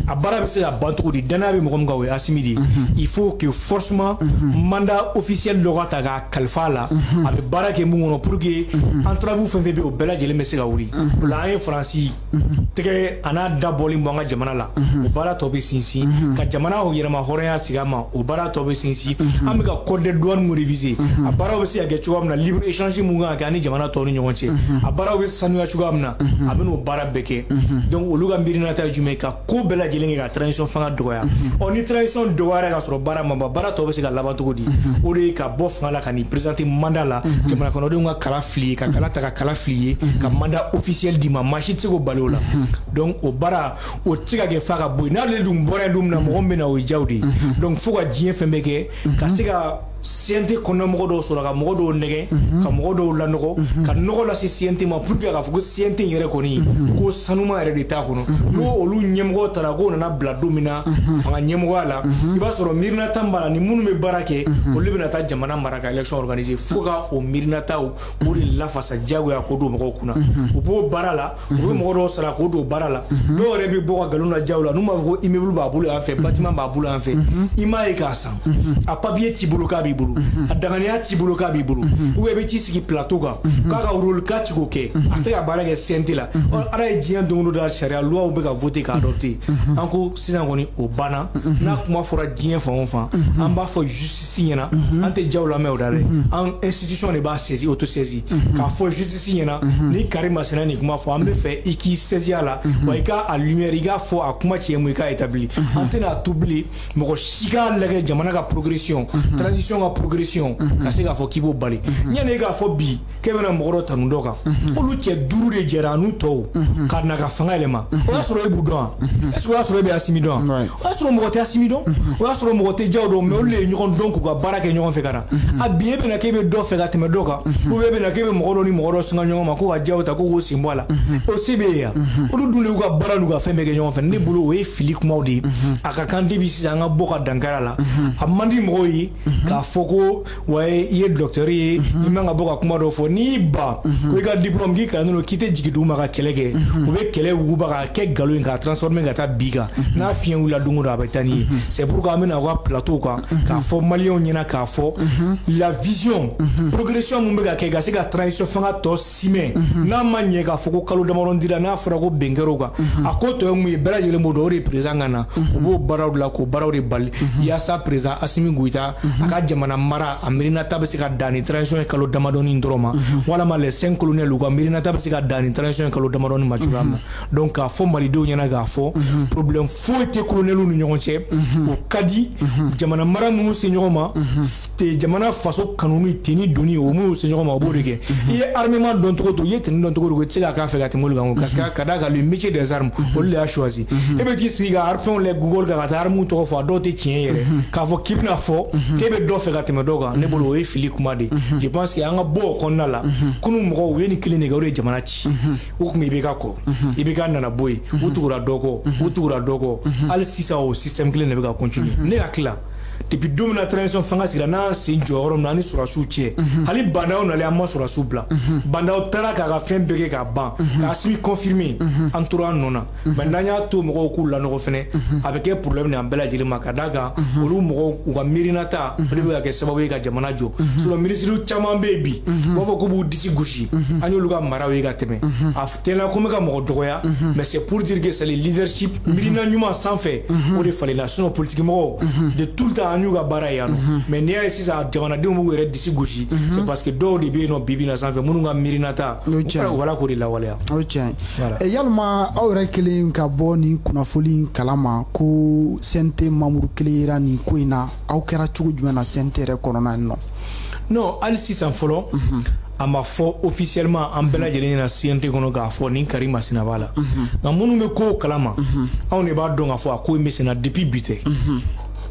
A baara bɛ se ka ban cogo di? Danaya bɛ mɔgɔ min kan, o ye Assimi de ye. Il faut que forcément mandat officiel dɔ ka ta k'a kalifa a la, a bɛ baara kɛ mun kɔnɔ, pour que entrave fɛn fɛn bɛ yen, o bɛɛ lajɛlen bɛ se ka wuli. O la an ye Faransi tɛgɛ a n'a da bɔlen bɔ an ka jamana la, o baara tɔ bɛ sinsin ka jamana yɛrɛma hɔrɔnya sigi a ma, o baara tɔ bɛ sinsin. An bɛ ka code de douane mun réviser, a baaraw bɛ se ka kɛ cogoya min na, libre échange mun kan ka kɛ ani jamana tɔw ni ɲɔgɔn cɛ, a baaraw bɛ sanuya cogoya min na, a bɛ n'o baara bɛɛ kɛ. Donc olu ka miirinata ye jumɛn ye? Ka ko bɛɛ lajɛlen kɛ ka transition fanga dɔgɔya. Ɔ ni transition dɔgɔyara ka sɔrɔ baara ma ban, baara tɔ bɛ se ka laban cogo di? O de ye ka bɔ fanga la ka n'i présenter mandat la, jamana kɔnɔdenw ka kala fili ye, ka kala ta ka kala fili ye, ka mandat officiel d'i ma. Maa si tɛ se k'o bali o la. Donc o baara o tɛ se ka kɛ f'a ka bɔ yen. N'ale dun bɔra yen don min na, mɔgɔ min bɛ na, o ye jaw de ye. Donc fo ka diɲɛ fɛn bɛɛ kɛ ka se ka CNT kɔnɔmɔgɔ dɔw sɔrɔ, ka mɔgɔ dɔw nɛgɛ, ka mɔgɔ dɔw lanɔgɔ, ka nɔgɔ lase CNT ma, pour que k'a fɔ ko CNT yɛrɛ kɔni, ko sanuma yɛrɛ de t'a kɔnɔ. N'o olu ɲɛmɔgɔ taara k'o nana bila don min na fanga ɲɛmɔgɔya la, i b'a sɔrɔ miirinata min b'a la ni minnu bɛ baara kɛ, olu bɛna taa jamana mara ka élection organiser. Fo ka o miirinataw o de lafasa diyagoya k'o don mɔgɔw kunna. U b'o baara la, u bɛ mɔgɔ dɔw sara k'o don baara la. Dɔw yɛrɛ bɛ bɔ ka nkalon da jaw la, n'u b'a fɔ ko immeuble b'a bolo yan fɛ, bâtiment b'a bolo yan fɛ. I m'a ye k'a san, a papier t'i bolo k'a b'i. b'i bolo, a danganiya t'i bolo k'a b'i bolo, ou bien i bɛ t'i sigi plateau kan k'a ka rôle k'a ti k'o kɛ, a tɛ ka baara kɛ CNT la. Ala ye diɲɛ don o don da sariya loi bɛ ka voter k'a adopter. An ko sisan kɔni, o banna. N'a kuma fɔra diɲɛ fan o fan, an b'a fɔ justice ɲɛna. An tɛ jaw lamɛn o da dɛ, an institution de b'a saisi, auto saisi, k'a fɔ justice ɲɛna: ni Kari Masina nin kuma fɔ, an bɛ fɛ i k'i saisi a la, wa i ka a lumière, i k'a fɔ a kuma tiɲɛ mun, i k'a établi. An tɛna to bilen mɔgɔ si k'a lajɛ jamana ka progression, transition ka progression, ka se k'a fɔ k'i b'o bali. Ɲani e k'a fɔ bi k'e bɛna mɔgɔ dɔ tanu dɔ kan, olu cɛ duuru de jɛra a n'u tɔw ka na ka fanga yɛlɛma. O y'a sɔrɔ e b'u dɔn wa? Est ce que o y'a sɔrɔ e bɛ Asimi dɔn wa? O y'a sɔrɔ mɔgɔ tɛ Asimi dɔn, o y'a sɔrɔ mɔgɔ tɛ Jaw dɔn, mais olu de ye ɲɔgɔn dɔn k'u ka baara kɛ ɲɔgɔn fɛ ka na. A bi e bɛna k'e bɛ dɔ fɛ ka tɛmɛ dɔ kan, ou bien e bɛna k'e bɛ mɔgɔ dɔ ni mɔgɔ dɔ singa ɲɔgɔn ma ko ka Jaw ta ko k'o sen bɔ a la, o se bɛ yen yan. Olu dun de y'u ka baara n'u ka fɛn bɛɛ kɛ ɲɔgɔn fɛ. Ne bolo, o ye fili kumaw de ye. A ka kan depuis sisan an ka bɔ ka dankari a la. A man di mɔgɔw ye k'a fɔ ko wa i ye docteur ye, i man ka bɔ ka kuma dɔ fɔ. N'i ban ko i ka diplôme k'i kalannen don, k'i tɛ jigin dugu ma ka kɛlɛ kɛ, u bɛ kɛlɛ wuguba k'a kɛ nkalon ye, k'a transformer ka taa bi kan. N'a fiɲɛ wulila don o don, a bɛ taa n'i ye. C'est pourquoi an bɛna aw ka plateau kan k'a fɔ maliyɛnw ɲɛna k'a fɔ la vision, progression mun bɛ ka kɛ ka se ka transition fanga tɔ simɛ, n'a ma ɲɛ k'a fɔ ko kalo damadɔ dira, n'a fɔra ko bɛn kɛra o kan, a ko tɔ ye mun ye, bɛɛ lajɛlen b'o dɔn. O de ye président ka na, u b'o baaraw la, k'o baaraw de bali yaasa président Asimi Goïta a ka jamana mara, a miirinata bɛ se ka dan ni transition ye kalo damadɔni dɔrɔn ma, walama les cinq colonels u ka miirinata bɛ se ka dan ni transition ye kalo damadɔni ma cogoya min na. Donc k'a fɔ malidenw ɲɛna k'a fɔ problème foyi tɛ colonels ni ɲɔgɔn cɛ. O ka di jamana mara minnu se ɲɔgɔn ma, jamana faso kanu ni tenue donni, o minnu se ɲɔgɔn ma, o b'o de kɛ. I ye armement dɔn cogo to, i ye tenue dɔn cogo to, i tɛ se ka k'a fɛ ka tɛmɛ olu kan, parce que ka d'a kan le métier des armes, olu de y'a choisi. E bɛ t'i sigi ka fɛnw lajɛ Google kan ka taa armes tɔgɔ fɔ, a dɔw tɛ tiɲɛ yɛrɛ, k'a fɔ k'i bɛna fɔ k'e bɛ dɔ fɛ ka tɛmɛ dɔw kan. Ne bolo, o ye fili kuma de ye. Je pense que an ka bɔ o kɔnɔna la. Kunun mɔgɔw u ye nin kelen de kɛ, o de ye jamana ci. U tun bɛ IBK kɔ, IBK nana bɔ yen, u tugura dɔ kɔ, u tugura dɔ kɔ. Hali sisan o système kelen de bɛ ka continuer. Ne hakili la, depuis don min na transition fanga sigira, n'an sen jɔ yɔrɔ min na, an ni sɔrɔdasiw cɛ, hali Bah N'Daw nalen, an ma sɔrɔdasiw bila. Bah N'Daw taara k'a ka fɛn bɛɛ kɛ k'a ban, k'a Asimi confirmer, an tora an nɔ na. Mais n'an y'a to mɔgɔw k'u lanɔgɔ fɛnɛ, a bɛ kɛ problème de an bɛɛ lajɛlen ma, ka d'a kan olu mɔgɔw u ka miirinata, o de bɛ ka kɛ sababu ye ka jamana jɔ. Sinon minisiriw caman bɛ yen bi, u b'a fɔ k'u b'u disi gosi, an y'olu ka maraw ye ka tɛmɛ. A tɛna ko n bɛ ka mɔgɔ dɔgɔya, mais c'est pour dire que c'est le leadership, miirina ɲuman sanfɛ, o de falenna. Sinon politique mɔgɔw de tout le temps, an y'u ka baara ye yan nɔ. Mais n'i y'a ye sisan jamanadenw b'u yɛrɛ disi gosi, c'est parce que dɔw de bɛ yen nɔ bi bi in na sanfɛ minnu ka miirinata, wala k'o de lawaleya. O ye tiɲɛ ye. Yalima aw yɛrɛ kelen ka bɔ nin kunnafoni in kalama ko CNT membre kelen yera nin ko in na, aw kɛra cogo jumɛn na CNT yɛrɛ kɔnɔna yen nɔ? Non, hali sisan fɔlɔ a ma fɔ officiellement an bɛɛ lajɛlen ɲɛna CNT kɔnɔ k'a fɔ nin Kari Masina b'a la. Nka minnu bɛ kow kalama, anw de b'a dɔn k'a fɔ a ko in bɛ senna depuis bi tɛ.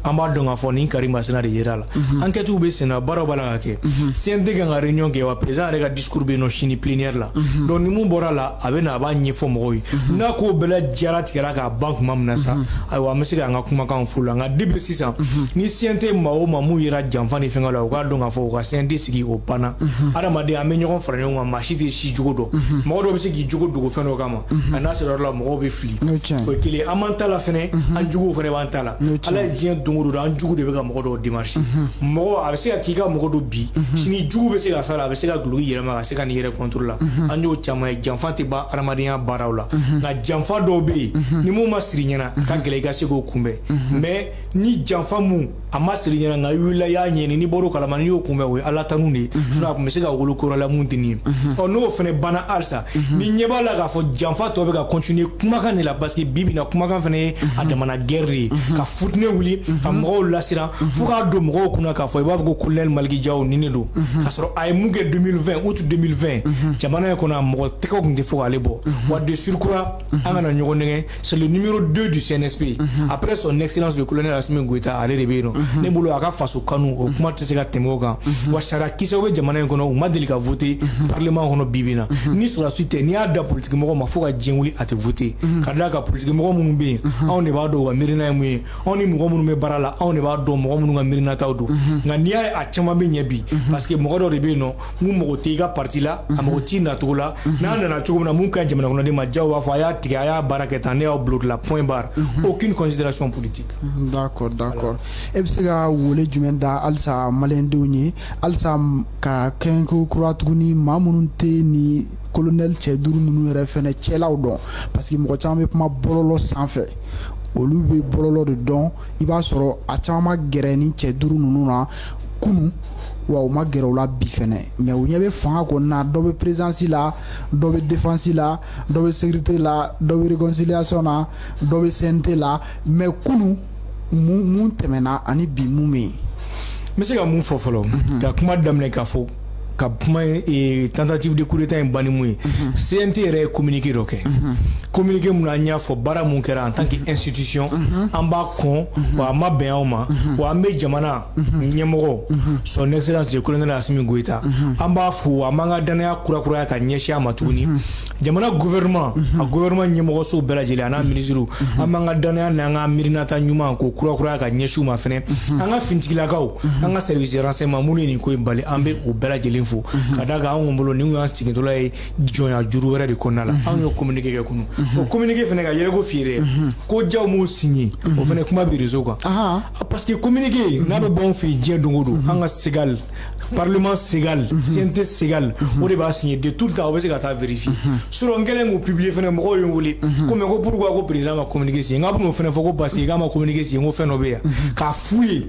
An b'a dɔn k'a fɔ nin Kari Masina de yera la. Enquête bɛ senna, baaraw b'a la ka kɛ. CNT kan ka réunion kɛ, wa président yɛrɛ ka discours bɛ yen nɔ sini plénière la. Donc ni mun bɔra la, a bɛ na, a b'a ɲɛfɔ mɔgɔw ye. N'a ko bɛɛ la jaratigɛra k'a ban tuma min na sa, ayiwa, an bɛ se k'an ka kumakan f'u la. Nka depuis sisan, ni CNT maa o maa mun yera janfa ni fɛngɛ la, u k'a dɔn k'a fɔ u ka CNT sigi o banna. Adamaden, an bɛ ɲɔgɔn fara ɲɔgɔn kan, maa si tɛ si jogo dɔn. Mɔgɔ dɔw bɛ se k'i jogo dogo fɛn dɔ kama, nka n'a sera yɔrɔ la, mɔgɔw bɛ fili. O ye kelen. An m'an ta la fɛnɛ, an juguw fɛnɛ b'an ta la. Ala ye diɲɛ don o don, an jugu de bɛ ka mɔgɔ dɔw démarcher. Mɔgɔ a bɛ se ka k'i ka mɔgɔ dɔ bi, sini jugu bɛ se ka s'a la, a bɛ se ka duloki yɛlɛma ka se ka n'i yɛrɛ contrôle la. An y'o caman ye. Janfa tɛ ban adamadenya baaraw la, nka janfa dɔw bɛ yen, ni mun ma siri ɲɛna, a ka gɛlɛn i ka se k'o kunbɛn. Mais ni janfa mun a ma siri ɲɛna, nka i wulila i y'a ɲɛɲini, n'i bɔr'o kalama, n'i y'o kunbɛn, o ye Ala tanu de ye. Sinon a tun bɛ se ka wolo ko wɛrɛ la mun tɛ nin ye. Ɔ, n'o fana banna, halisa ni ɲɛ b'a la k'a fɔ janfa tɔ bɛ ka continuer kumakan de la, parce que bi bi in na, kumakan fana ye a damana guerre de ye, ka futinɛ wuli ka mɔgɔw lasiran fo k'a don mɔgɔw kunna k'a fɔ i b'a fɔ ko colonel Malick Diaw nin de don, k'a sɔrɔ a ye mun kɛ 2020, août 2020, jamana in kɔnɔ, a mɔgɔ tɛgɛw tun tɛ fo k'ale bɔ. Wa de surcroît, an kana ɲɔgɔn nɛgɛ, c'est le numéro 2 du CNSP après son excellence le colonel Assimi Goïta. Ale de bɛ yen nɔ. Ne bolo, a ka faso kanu, o kuma tɛ se ka tɛmɛ o kan. Wa sariya kisɛw bɛ jamana in kɔnɔ, u ma deli ka voter parlement kɔnɔ. Bi bi in na, ni sɔrɔdasi tɛ, n'i y'a da politique mɔgɔw ma fo ka diɲɛ wuli, a tɛ voter, ka d'a kan politique mɔgɔ minnu bɛ yen, anw de b'a dɔn u ka miirina ye mun ye. Anw ni mɔgɔ minnu bɛ baara baara la, anw de b'a dɔn mɔgɔ minnu ka miirinataw don. Nka n'i y'a ye a caman bɛ ɲɛ bi, parce que mɔgɔ dɔ de bɛ yen nɔ, mun mago tɛ i ka parti la, a mago t'i nacogo la. N'a nana cogo min na, mun ka ɲi jamana kɔnɔden ma, jaw b'a fɔ a y'a tigɛ, a y'a baara kɛ tan, ne y'aw bila o de la, point barre, aucune considération politique. D'accord. E bɛ se ka wele jumɛn da halisa maliyɛndenw ye, halisa ka kɛnko kura tuguni, maa minnu tɛ ni colonel cɛ duuru ninnu yɛrɛ fɛnɛ cɛlaw dɔn? Parce que mɔgɔ caman bɛ kuma bɔlɔlɔ sanfɛ, olu bɛ bɔlɔlɔ de dɔn. I b'a sɔrɔ a caman ma gɛrɛ ni cɛ duuru ninnu na kunun, wa u ma gɛrɛ u la bi fɛnɛ, mais u ɲɛ bɛ fanga kɔni na. Dɔ bɛ présidence la, dɔ bɛ défense la, dɔ bɛ sécurité la, dɔ bɛ réconciliation na, dɔ bɛ CNT la. Mais kunun mun tɛmɛna ani bi mun bɛ yen? N bɛ se ka mun fɔ fɔlɔ, ka kuma daminɛ k'a fɔ ka kuma tentative de coup d'état in ban ni mun ye, CNT yɛrɛ ye communiqué dɔ kɛ, communiqué mun an y'a fɔ baara mun kɛra en tant que institution, an b'a kɔn wa a ma bɛn anw ma. Wa an bɛ jamana ɲɛmɔgɔ, son excellence le colonel Assimi Goïta, an b'a fo, an b'an ka danaya kurakuraya ka ɲɛsin a ma tuguni. Jamana gouvernement, a gouvernement ɲɛmɔgɔsow bɛɛ lajɛlen a n'a ministres, an b'an ka danaya n'an ka miirinata ɲuman k'o kurakuraya ka ɲɛsin u ma fɛnɛ. An ka finitigilakaw, an ka service de renseignement minnu ye nin ko in bali, an bɛ o bɛɛ lajɛlen fo, ka d'a kan anw bolo nin y'an sigintɔla ye jɔnya juru wɛrɛ de kɔnɔna la. Anw y'o communiqué kɛ kunun, o communiqué fɛnɛ ka yɛlɛko fiyɛ ko jaw m'o signé, o fɛnɛ kuma bɛ réseau kan, parce que communiqué n'a bɛ bɔ anw fɛ yen diɲɛ don o don, an ka SEGAL, parlement SEGAL, CNT SEGAL, o de b'a signé de tout le temps. O bɛ se ka taa vérifier. Sinon n kɛlen k'o publier fɛnɛ, mɔgɔw ye n wele ko mais ko pourquoi ko président ma communiqué signé. N k'a bɛn'o fɛnɛ fɔ ko parce que k'a ma communiqué signé, ko fɛn dɔ bɛ yan k'a f'u ye.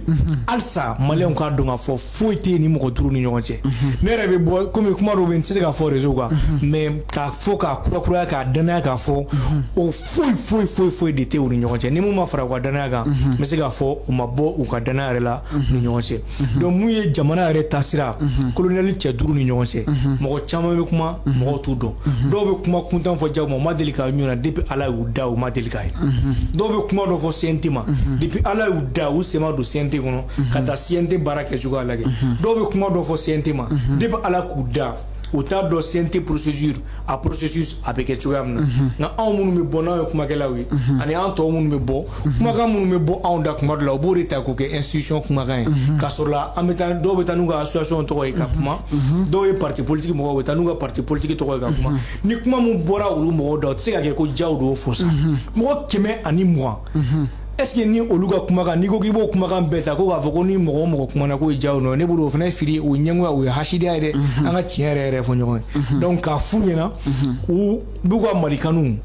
Halisa maliyɛnw k'a dɔn k'a fɔ foyi tɛ yen ni mɔgɔ duuru ni ɲɔgɔn cɛ. Ne yɛrɛ bɛ bɔ komi kuma dɔw bɛ yen, n tɛ se k'a fɔ réseau kan, mais k'a fɔ k'a kurakuraya k'a danaya k'a fɔ o foyi foyi foyi foyi de tɛ u ni ɲɔgɔn cɛ. Ni mun ma fara u ka danaya kan, n bɛ se k'a fɔ u ma bɔ u ka danaya yɛrɛ la u ni ɲɔgɔn cɛ. Donc mun ye jamana yɛrɛ taasira, colonel cɛ duuru ni ɲɔgɔn cɛ, mɔgɔ caman bɛ kuma, mɔgɔw t'u dɔn. Dɔw bɛ kuma kuntan fɔ jago ma, u ma deli k'a ɲɔgɔn na depuis Ala y'u da, u ma deli k'a ye. Dɔw bɛ kuma dɔ fɔ CNT ma, depuis Ala y'u da, u sen ma don CNT kɔnɔ ka taa CNT baara kɛcogoya lajɛ. Dɔw bɛ kuma dɔ fɔ CNT ma, depuis Ala k'u da, u t'a dɔn CNT procédure, a processus a bɛ kɛ cogoya min na. Nka anw minnu bɛ bɔ n'anw ye kumakɛlaw ye, ani an tɔw minnu bɛ bɔ, kumakan minnu bɛ bɔ anw da kuma dɔ la, u b'o de ta k'o kɛ institution kumakan ye. K'a sɔrɔ la an bɛ taa, dɔw bɛ taa n'u ka association tɔgɔ ye ka kuma, dɔw ye parti politique mɔgɔw bɛ taa n'u ka parti politique tɔgɔ ye ka kuma. Ni kuma min bɔra olu mɔgɔw da, o tɛ se ka kɛ ko jaw de y'o fɔ sa. Mɔgɔ 120, est ce que ni olu ka kumakan, n'i ko k'i b'o kumakan bɛɛ ta ko k'a fɔ ko ni mɔgɔ o mɔgɔ kumana k'o ye jaw nɔ ye, ne bolo o fana ye fili, o ye ɲɛngoya, o ye hasidiya ye dɛ. An ka tiɲɛ yɛrɛ yɛrɛ fɔ ɲɔgɔn ye. Donc k'a f'u ɲɛna, u b'u ka malikanu,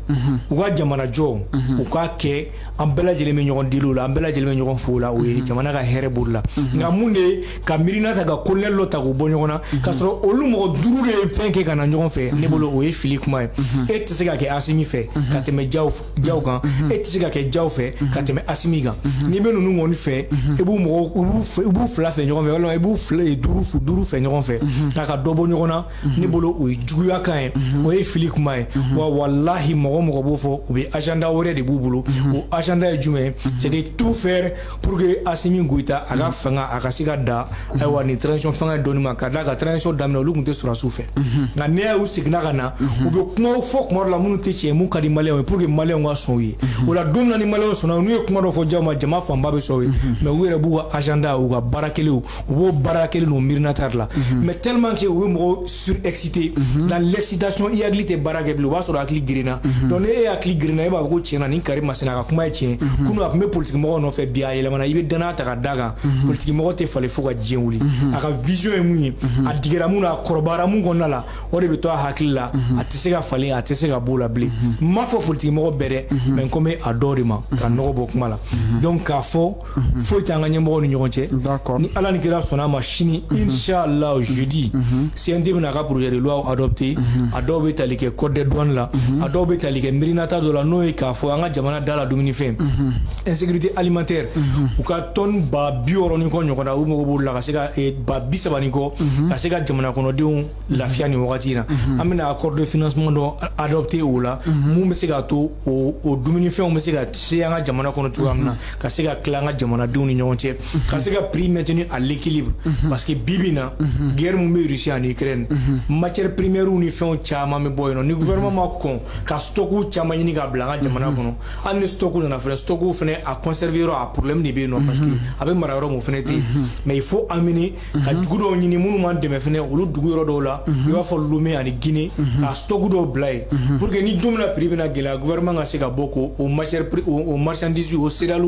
u ka jamanajɔ, u k'a kɛ. An bɛɛ lajɛlen bɛ ɲɔgɔn deli o la, an bɛɛ lajɛlen bɛ ɲɔgɔn fo o la, o ye jamana ka hɛrɛ b'o la. Nka mun de ye ka miirina ta ka colonel dɔ ta k'u bɔ ɲɔgɔn na, k'a sɔrɔ olu mɔgɔ duuru de ye fɛn kɛ ka na ɲɔgɔn fɛ, ne bolo o ye fili kuma ye. E tɛ se ka kɛ Asimi fɛ ka tɛmɛ jaw kan, e tɛ se ka kɛ jaw fɛ ka tɛmɛ Asimi kan. N'i bɛ ninnu kɔni fɛ, i b'u mɔgɔ i b'u fila fɛ ɲɔgɔn fɛ, walima i b'u fila duuru duuru fɛ ɲɔgɔn fɛ, nka ka dɔ bɔ ɲɔgɔn na, ne bolo o ye juguya kan ye, o ye fili kuma ye. Wa walahi, mɔgɔ mɔgɔ b'o fɔ, u bɛ agenda wɛrɛ de b'u bolo. O agenda ye jumɛn ye? C'est de tout faire pour que Asimi Goïta a ka fanga a ka se ka da. Ayiwa, nin transition fanga dɔɔni ma ka d'a ka transition daminɛ, olu tun tɛ sɔrɔdasiw fɛ. Nka n'i y'a ye u seginna ka na, u bɛ kumaw fɔ kuma dɔ la minnu tɛ tiɲɛ, mun ka di maliyɛnw ye, pour que maliyɛnw ka sɔn u ye. O la don min na ni maliyɛnw sɔnna, n'u ye kuma dɔ fɔ jaw ma, jama fanba bɛ sɔn u ye. Mais u yɛrɛ b'u ka agenda, u ka baara kelenw, u b'o baara kelen n'o miirinata de la. Mais tellement que u bɛ mɔgɔw surexcité, dans l'excitation, i hakili tɛ baara kɛ bilen, o b'a sɔrɔ hakili gerenna. Donc ni e hakili gerenna, e b'a fɔ ko tiɲɛna nin kari masina, a ka kuma ye tiɲɛ. Kunun a tun bɛ politique mɔgɔw nɔfɛ, bi a yɛlɛmana, i bɛ danaya ta ka d'a kan. Politique mɔgɔ tɛ falen fo ka diɲɛ wuli. A ka vision ye mun ye, a digera mun na, a kɔrɔbayara mun kɔnɔna la, o de bɛ to a hakili la, a tɛ se ka falen, a tɛ se ka b'o la bilen. N m'a fɔ politique mɔgɔ bɛɛ dɛ, mais n ko bɛ a dɔw de ma ka nɔgɔ bɔ kuma la. Donc k'a fɔ foyi t'an ka ɲɛmɔgɔw ni ɲɔgɔn cɛ. Ni Ala ni kira sɔnna a ma, sini inshallah jeudi, CNT bɛna a ka projet de loi adopté. A dɔw bɛ tali kɛ code des douanes la, a dɔw bɛ tali kɛ miirinata dɔ la, n'o ye k'a fɔ an ka jamana da la dumunifɛn, insécurité alimentaire, u ka tonne 60 000 ni kɔ ɲɔgɔn na, u mago b'o la ka se ka 30 000 ni kɔ, ka se ka jamana kɔnɔdenw lafiya nin wagati in na. An bɛna accord de financement dɔ adopté o la, mun bɛ se k'a to o dumunifɛnw bɛ se ka se an ka jamana kɔnɔ. kɔnɔ cogoya min na, ka se ka tila an ka jamanadenw ni ɲɔgɔn cɛ, ka se ka prix maintenir à l'équilibre, parce que bi bi in na, guerre mun bɛ Russie ani Ukraine, matière première ni fɛnw caman bɛ bɔ yen nɔ. Ni gouvernement ma kɔn ka stock caman ɲini ka bila an ka jamana kɔnɔ, hali ni stock nana fɛnɛ, stock fɛnɛ a conserver yɔrɔ, a problème de bɛ yen nɔ, parce que a bɛ mara yɔrɔ mun fɛnɛ tɛ yen. Mais il faut amener ka dugu dɔw ɲini minnu m'an dɛmɛ fɛnɛ, olu dugu yɔrɔ dɔw la, i b'a fɔ Lomé ani Guinée, ka stock dɔw bila yen pour que ni don min na prix bɛna gɛlɛya, gouvernement ka se ka bɔ k'o o matière, o marchandise, o céréales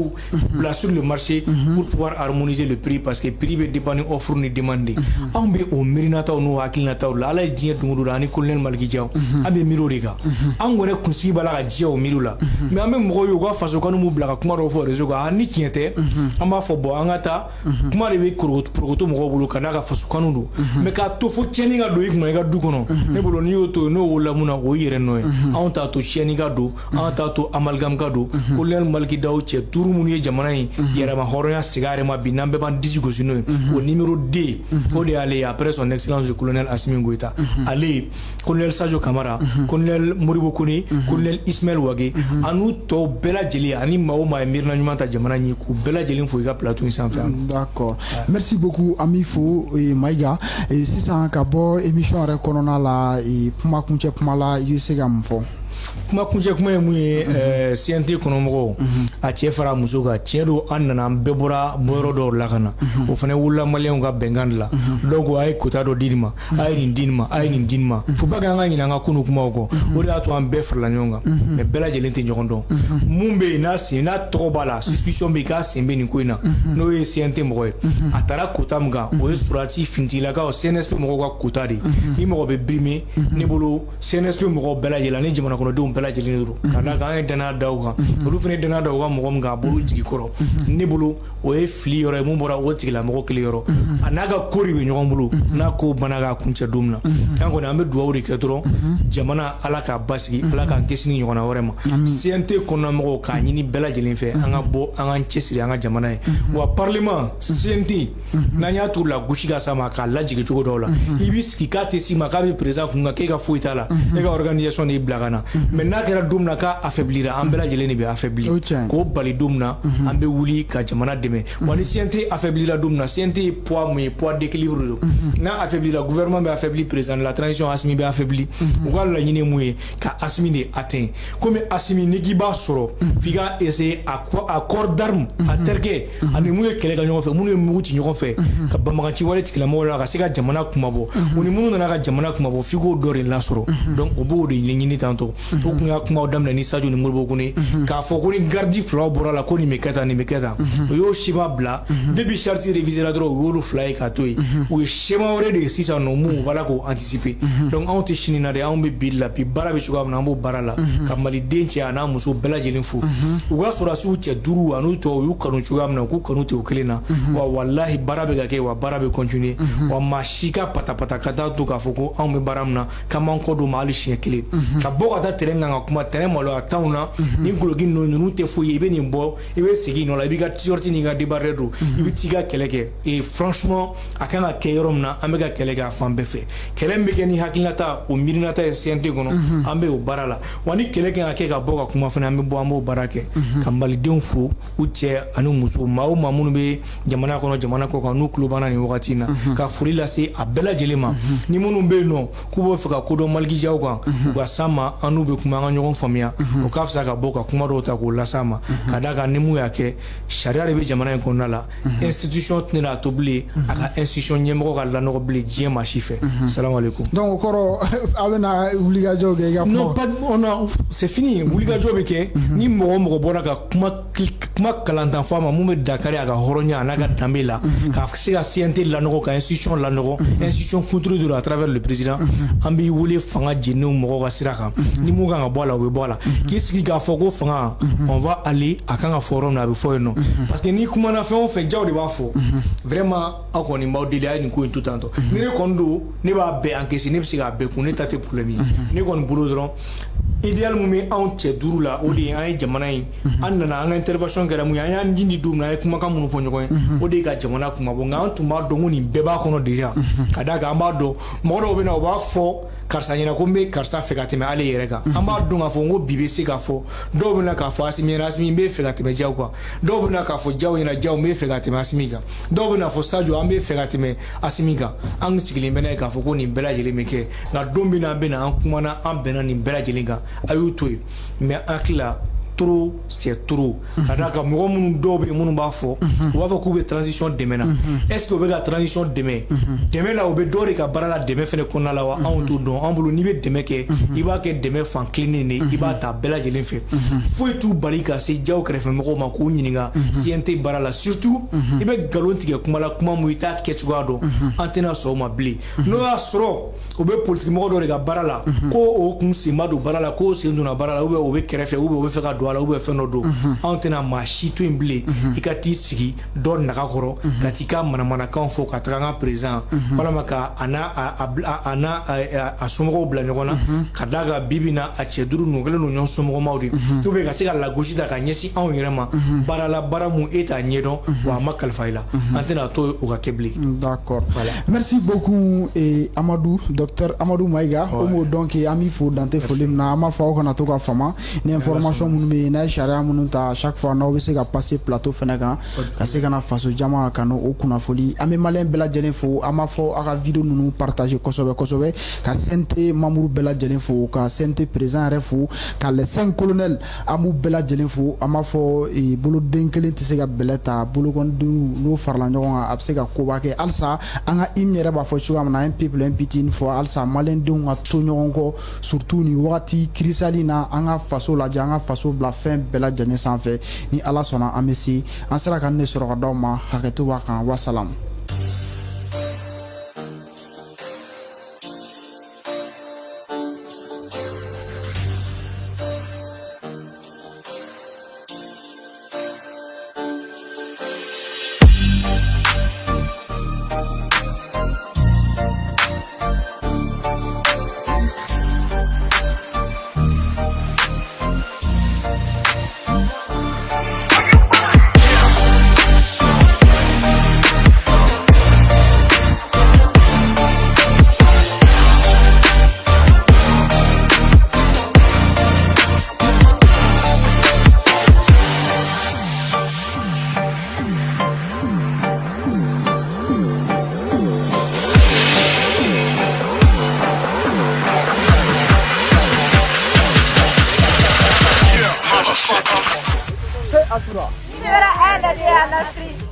bila sur le marché pour pouvoir harmoniser le prix, parce que prix bɛ dépend ni offre ni demande de. Anw bɛ o miirinataw n'o hakilinataw la. Ala ye diɲɛ don o don, ani colonel Maliki Diaw, an bɛ miiri o de kan. An kɔni kunsigi b'a la ka diya o miiriw la, mais an bɛ mɔgɔw ye, u ka faso kanu m'u bila ka kuma dɔw fɔ réseau kan. Ni tiɲɛ tɛ, an b'a fɔ bɔn, an ka taa kuma de bɛ porokoto mɔgɔw bolo ka d'a ka faso kanu don. Mais k'a to fo tiɲɛni ka don i kunna i ka du kɔnɔ, ne bolo n'i y'o to yen, n'o wolola mun na, o y'i yɛrɛ nɔ ye. Anw t'a to tiɲɛni ka don, anw t'a to amalgame ka don. Colonel Maliki Daw, cɛ duuru minnu ye jamana in yɛrɛma hɔrɔnya segin a yɛrɛ ma bi, n'an bɛɛ b'an disi gosi n'o ye, o numéro 2, o de y'ale ye, après son excellence le colonel Assimi Goïta, ale, colonel Sadio Kamara, colonel Modibo Kone, colonel Ismaël Wagué, an'u tɔw bɛɛ lajɛlen, ani maa o maa ye miirina ɲuman ta jamana ɲɛ, k'u bɛɛ lajɛlen fo i ka plateau in sanfɛ. D'accord, merci beaucoup. An b'i fo, Maïga. Sisan ka bɔ émission yɛrɛ kɔnɔna la, kuma kuncɛ kuma la, i bɛ se ka mun fɔ? Kuma kuncɛ kuma ye mun ye? CNT kɔnɔmɔgɔw, a cɛ fara muso kan, tiɲɛ don, an nana, an bɛɛ bɔra bɔyɔrɔ dɔw la ka na, o fana wolola maliyɛnw ka bɛnkan de la. Donc a ye quota dɔ di nin ma, a ye nin di nin ma, a ye nin di nin ma. Faut pas que an ka ɲinɛ an ka kunu kumaw kɔ. O de y'a to an bɛɛ farala ɲɔgɔn kan, mais bɛɛ lajɛlen tɛ ɲɔgɔn dɔn. Mun bɛ yen n'a sen n'a tɔgɔ b'a la, suspicion bɛ yen k'a sen bɛ nin ko in na, n'o ye CNT mɔgɔ ye, a taara quota min kan, o ye surati finitigilakaw, CNSP mɔgɔw ka quota de ye. Ni mɔgɔ bɛ brimer, ne bolo CNSP mɔgɔw bɛɛ lajɛlen ani jamana kɔnɔdenw bɛɛ lajɛlen don, ka d'a kan an ye danaya da u kan, olu fana ye danaya da u ka mɔgɔ min kan, a bɔr'u jigi kɔrɔ. Ne bolo o ye fili yɔrɔ ye mun bɔra o tigilamɔgɔ kelen yɔrɔ, a n'a ka ko de bɛ ɲɔgɔn bolo. N'a ko banna k'a kuncɛ don min na, an kɔni an bɛ dugawu de kɛ dɔrɔn, jamana Ala k'a basigi, Ala k'an kisi ni ɲɔgɔnna wɛrɛ ma. CNT kɔnɔnamɔgɔw, k'a ɲini bɛɛ lajɛlen fɛ, an ka bɔ, an k'an cɛsiri an ka jamana ye. Wa parlement, CNT, n'an y'a to lagosi ka s'a ma k'a lajigin cogo dɔw la, i b'i sigi k'a tɛ s'i ma, k'a bɛ président kun kan, k'e ka foyi t'a la, e ka organisation de y'i bila ka na. Mais n'a kɛra don min na k'a affaiblira, an bɛɛ lajɛlen de bɛ affaibli. K'o bali, don min na an bɛ wuli ka jamana dɛmɛ. Wa ni CNT affaiblira don min na, CNT ye poids mun ye? Poids d'équilibre don. N'a affaiblira, gouvernement bɛ affaibli, président de la transition Assimi bɛ affaibli. U ka laɲini ye mun ye? Ka Assimi de atteint. Komi Assimi, n'i k'i b'a sɔrɔ, f'i ka essayer a corps d'arme, a terikɛ ani mun ye kɛlɛ kɛ ɲɔgɔn fɛ, minnu ye mugu ci ɲɔgɔn fɛ ka banbagaci wale tigilamɔgɔw la, ka se ka jamana kumabɔ, u ni minnu nana ka jamana kumabɔ, f'i k'o dɔ de lasɔrɔ. Donc o b'o de ɲini tantɔ. O kun y'a kumaw daminɛ ni Sadio ni Modibo Kone, k'a fɔ ko ni garde filaw bɔra la, ko nin bɛ kɛ tan, nin bɛ kɛ tan. O y'o schéma bila. Depuis charte révisée la dɔrɔn, u y'olu fila ye k'a to yen. U ye schéma wɛrɛ de ye sisan nɔ mun u b'a la k'o anticiper. Donc anw tɛ sini na dɛ, anw bɛ bi de la. Bi baara bɛ cogoya min na, an b'o baara la. Ka maliden cɛ a n'a muso bɛɛ lajɛlen fo. U ka sɔrɔdasiw cɛ duuru ani tɔw, u y'u kanu cogoya min na, u k'u kanu ten o kelen na. Wa walahi, baara bɛ ka kɛ, wa baara bɛ continuer. Wa maa si ka patapata ka taa to k'a fɔ ko anw bɛ baara min na, k'an b'an kɔ don ma hali siɲɛ kelen ka bɔ ka taa terrain kan ka kuma. Terrain maloya t'anw na. Ni goloki ninnu tɛ foyi ye, i bɛ nin bɔ, i bɛ segin nɔ la, i b'i ka t-shirt n'i ka débardeur don, i bɛ t'i ka kɛlɛ kɛ. Et franchement, a kan ka kɛ yɔrɔ min na, an bɛ ka kɛlɛ kɛ a fan bɛɛ fɛ. Kɛlɛ min bɛ kɛ ni hakilinata, o miirinata ye CNT kɔnɔ, an bɛ o baara la. Wa ni kɛlɛ kan ka kɛ ka bɔ ka kuma fana, an bɛ bɔ, an b'o baara kɛ. Ka malidenw fo, u cɛ ani muso, maa o maa minnu bɛ jamana kɔnɔ, jamana kɔ kan, n'u tulo banna nin wagati in na, ka foli lase a bɛɛ lajɛlen ma. Ni minnu bɛ yen nɔ k'u b'o fɛ ka kodɔn Maliki Jaw kan, u ka s'an ma, an n'u bɛ kuma, an ka ɲɔgɔn faamuya. O ka fisa ka bɔ ka kuma dɔw ta k'o las'an ma, ka d'a kan ni mun y'a kɛ, sariya de bɛ jamana in kɔnɔna la. Institution tɛna a to bilen a ka institution ɲɛmɔgɔ ka lanɔgɔ bilen diɲɛ maa si fɛ. Salamu aleykum. Donc o kɔrɔ, a bɛna wulikajɔw kɛ i ka kuma. Non, pas on a, c'est fini. Wulikajɔ bɛ kɛ ni mɔgɔ o mɔgɔ bɔra ka kuma, kuma kalantan fɔ a ma mun bɛ dankari a ka hɔrɔnya a n'a ka danbe la, ka se ka CNT lanɔgɔ, ka institution lanɔgɔ, institution kunturu don à travers le président, an b'i wele fanga jenenw mɔgɔw ka sira kan. Ni mun kan ka bɔ a la, o bɛ bɔ a la. K'i sigi k'a fɔ ko fanga, on va aller, a kan ka fɔ yɔrɔ min na, a bɛ fɔ yen nɔ, parce que n'i kumana fɛn o fɛn, jaw de b'a fɔ. Vraiment, aw kɔni b'aw deli, a ye nin ko in to tan tɔ. Ni ne kɔni don, ne b'a bɛɛ encaisser, ne bɛ se k'a bɛɛ kun, ne ta tɛ problème ye. Ne kɔni bolo dɔrɔn, idéal mun bɛ anw cɛ duuru la, o de ye an ye jamana in, an nana, an ka intervention kɛra mun ye, an y'an jindi don min na, an ye kumakan minnu fɔ ɲɔgɔn ye, o de ye ka jamana kumabɔ. Nka an tun b'a dɔn ko nin bɛɛ b'a kɔnɔ déjà, ka d'a kan an b'a dɔn mɔgɔ dɔw bɛ na, u b'a fɔ karisa ɲɛna ko n bɛ karisa fɛ ka tɛmɛ ale yɛrɛ kan. An b'a dɔn k'a fɔ n ko bi bɛ se k'a fɔ dɔw bɛna k'a fɔ Asimi ɲɛna, Asimi n b'e fɛ ka tɛmɛ Jaw kan. Dɔw bɛna k'a fɔ Jaw ɲɛna, Jaw n b'e fɛ ka tɛmɛ Asimi kan. Dɔw bɛna fɔ Sajo, an b'e fɛ ka tɛmɛ Asimi kan. An sigilen bɛ n'a ye k'a fɔ ko nin bɛɛ lajɛlen bɛ kɛ, nka don min na an bɛna an kumana, an bɛnna nin bɛɛ lajɛlen kan, a y'u to yen. Mais an hakili la, trop c'est trop, ka d'a kan mɔgɔ minnu dɔw bɛ yen minnu b'a fɔ, u b'a fɔ k'u bɛ transition dɛmɛ na. Est ce que u bɛ ka transition dɛmɛ dɛmɛ la, u bɛ dɔ de ka baara la dɛmɛ fɛnɛ kɔnɔna la wa? Anw t'o dɔn. An bolo, n'i bɛ dɛmɛ kɛ, i b'a kɛ dɛmɛ fan kilennen de, i b'a ta bɛɛ lajɛlen fɛ. Foyi t'u bali ka se Jaw kɛrɛfɛmɔgɔw ma k'u ɲininka CNT baara la. Surtout i bɛ nkalon tigɛ kuma la, kuma mun i t'a kɛcogoya dɔn. An tɛna sɔn o ma bilen. N'o y'a sɔrɔ u bɛ politique mɔgɔ dɔ de ka baara la, ko o kun sen ma don baara la, k'o sen donna baara la, ou bien o bɛ kɛrɛfɛ, ou bien o bɛ fɛ ka don a la, ou bien fɛn dɔ don, anw tɛna maa si to yen bilen i ka t'i sigi dɔ naga kɔrɔ ka t'i ka manamanakanw fɔ ka taga an ka président walama ka a n'a a n'a a somɔgɔw bila ɲɔgɔn na, ka d'a kan bi bi in na a cɛ duuru ninnu kɛlen don ɲɔgɔn somɔgɔmaw de, ou bien ka se ka lagosi ta ka ɲɛsin anw yɛrɛ ma baara la, baara mun e t'a ɲɛdɔn wa a ma kalifa i la. An tɛna to o ka kɛ bilen. D'accord. Voilà. Merci beaucoup Amadou, docteur Amadou Maïga. O m'o donc an b'i fo dante foli min na. An b'a fɔ aw kana to ka fama ni information minnu bɛ yen, n'a ye sariya minnu ta, chaque fois n'aw bɛ se ka passer plateau fɛnɛ kan ka se ka na faso jama ka n'o kunnafoli. An bɛ maliyɛn bɛɛ lajɛlen fo. An b'a fɔ aw ka vidéo ninnu partager kosɛbɛ kosɛbɛ, ka CNT membre bɛɛ lajɛlen fo, ka CNT président yɛrɛ fo, ka les cinq colonels, an b'u bɛɛ lajɛlen fo. An b'a fɔ boloden kelen tɛ se ka bɛlɛ ta, bolokɔnidenw n'o farala ɲɔgɔn kan, a bɛ se ka koba kɛ. Halisa an ka hymne yɛrɛ b'a fɔ cogoya min na, un peuple, un but, une foi. Halisa maliyɛndenw ka to ɲɔgɔn kɔ, surtout nin wagati crucial in na. An ka faso lajɛ, an ka faso bila fɛn bɛɛ lajɛlen sanfɛ. Ni Ala sɔnna, an bɛ se. An sera ka nin de sɔrɔ ka d'aw ma. Hakɛto b'a kan. Wasalam. Numéro 1 de l'industrie.